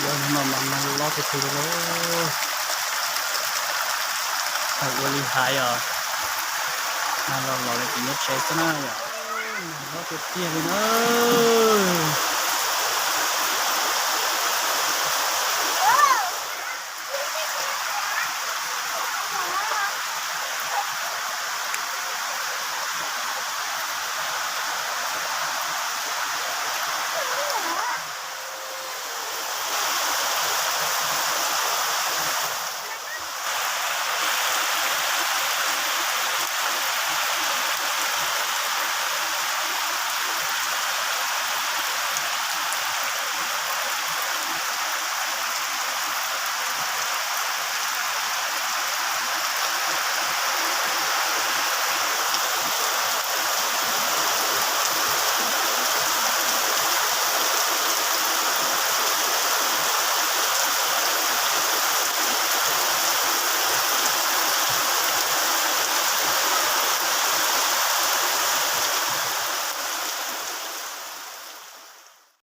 Yog no mas nag loj tiag tiag li lauj. Thaum ua li hais os, nag los los li tim nyob tsev xwb na yom. Nag loj tiag tiag li na.